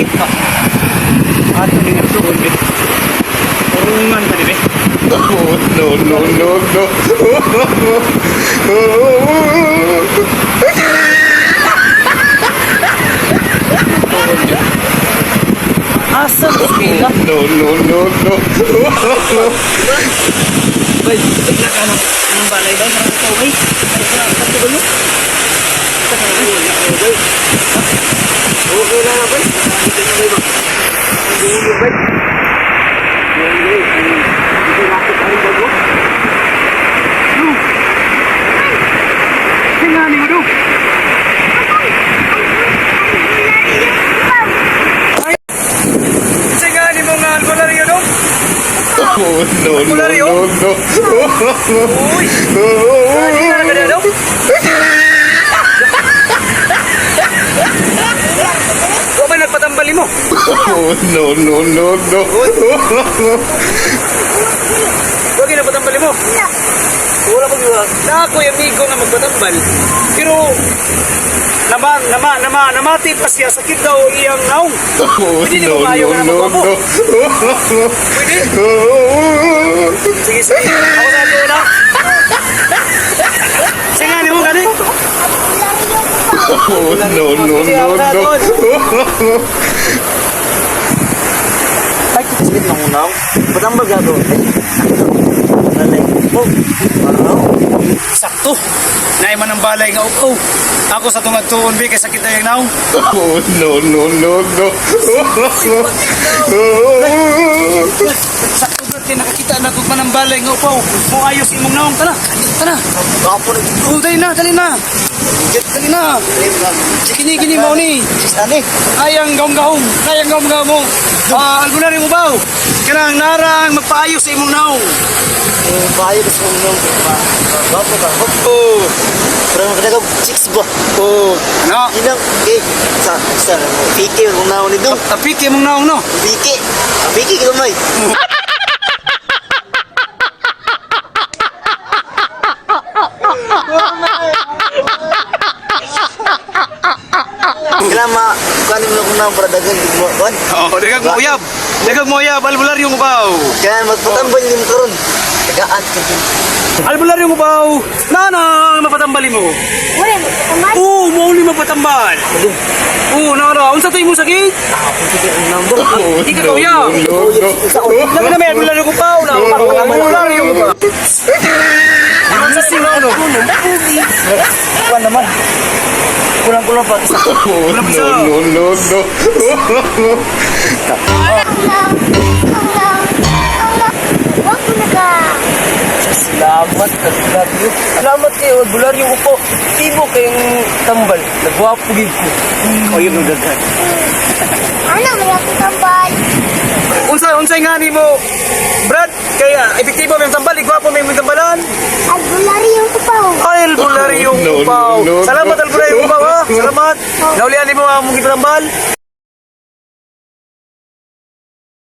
Sakit pa. Ato ni nga tuon be. Urungan ta ni be. Oh, no, no, no, no. Asa mas pila? No, no, no, no. Bay, bigla ka na. Anong balay ba? Sarang ikaw, bay. Ay, sarang ikaw, bay. Okay lang na, bay. Dito na, bay, ba? Ang dulo, bay. Hindi, hindi nakit ang bago. Tingnan ni mo. Tingnan ni mo nga albularyo dong. Oh, no, no, no, no. Uy, hindi na ka dong. Wa ba nagpatambali mo? Oh, no, no, no, no. Wa gyud nagpatambali mo? Wala pa gyud. Na ako'y amigo nga magpatambal. Pero nama nama nama namati pa siya, sakit daw iyang naong. Oh, Pwede no, mo maayo no, ka na no, magwapo. no. Pwede? Sige, sige. Ako sa ato na. Sige nga, mo gani. Oh, no, no, Sige, ako no, sa no. ato. Ay, sakit ng unaw. Patambal gago. Ay, alay. Oh, wow. Sakto. Naay man ang balay nga upaw. Ako sa tungag tuon bi kay sakit na yung naong. Oh, no, no, no, no. Sakto gud kay nakakita na kog manang balay nga upaw. Mo ayos imong naong tana. Tana. Gwapo na. Oh, dali na, dali na. Dali na. Kini kini mo ni. Ani? Ayang gaong-gaong, ayang gaong-gaong mo. Ah, albularyo mo ba? Kanang narang magpaayos sa imong naong. Eh, bayo kasi kung nung gwapo ka. Oh, Pero ang kadagog, chicks ba? oh. Ano? Ginang, eh, sa, piki, kung naon ni Dong. Tapik imong naong no. Piki. Ang piki, kilomay. Kailangan ma, kuhanin mo na kung naon para dagan, di mo, kuhan. Oh, dagag mo uyab. Dagag mo uyab, albularyo mo ba? Kailangan magpatambal ni mo karon. Tagaan ka din. Albularyo mo ba? Nanang mapatambali mo. Wala, magpatambal. Oo, mo ni mapatambal. Oo, nara, unsa to imong sakit? Oh, Di ka no, kauya. no, no, no. Lami na may albularyo ko pa, na. Albularyo ko pa. Unsa si no? Kuhan naman. Kulang-kulang pa. Isa. Oh, no, no, no, no. Wag mo na ka. Salamat, albularyo. Salamat kayo, albularyo ko po. Tibo kayong tambal. Nagwapo gid ko. Uyab ng daghan. Ano, may akong tambal. Unsa unsay nga nimo? Brad, kaya epektibo may tambal, igwapo may imong tambalan. Albularyo ko pa. Oh. Ay, albularyo No, ko pa. no, no, Salamat no. albularyo ko pa, ha. Salamat. Naulian nimo ang imong gitambal.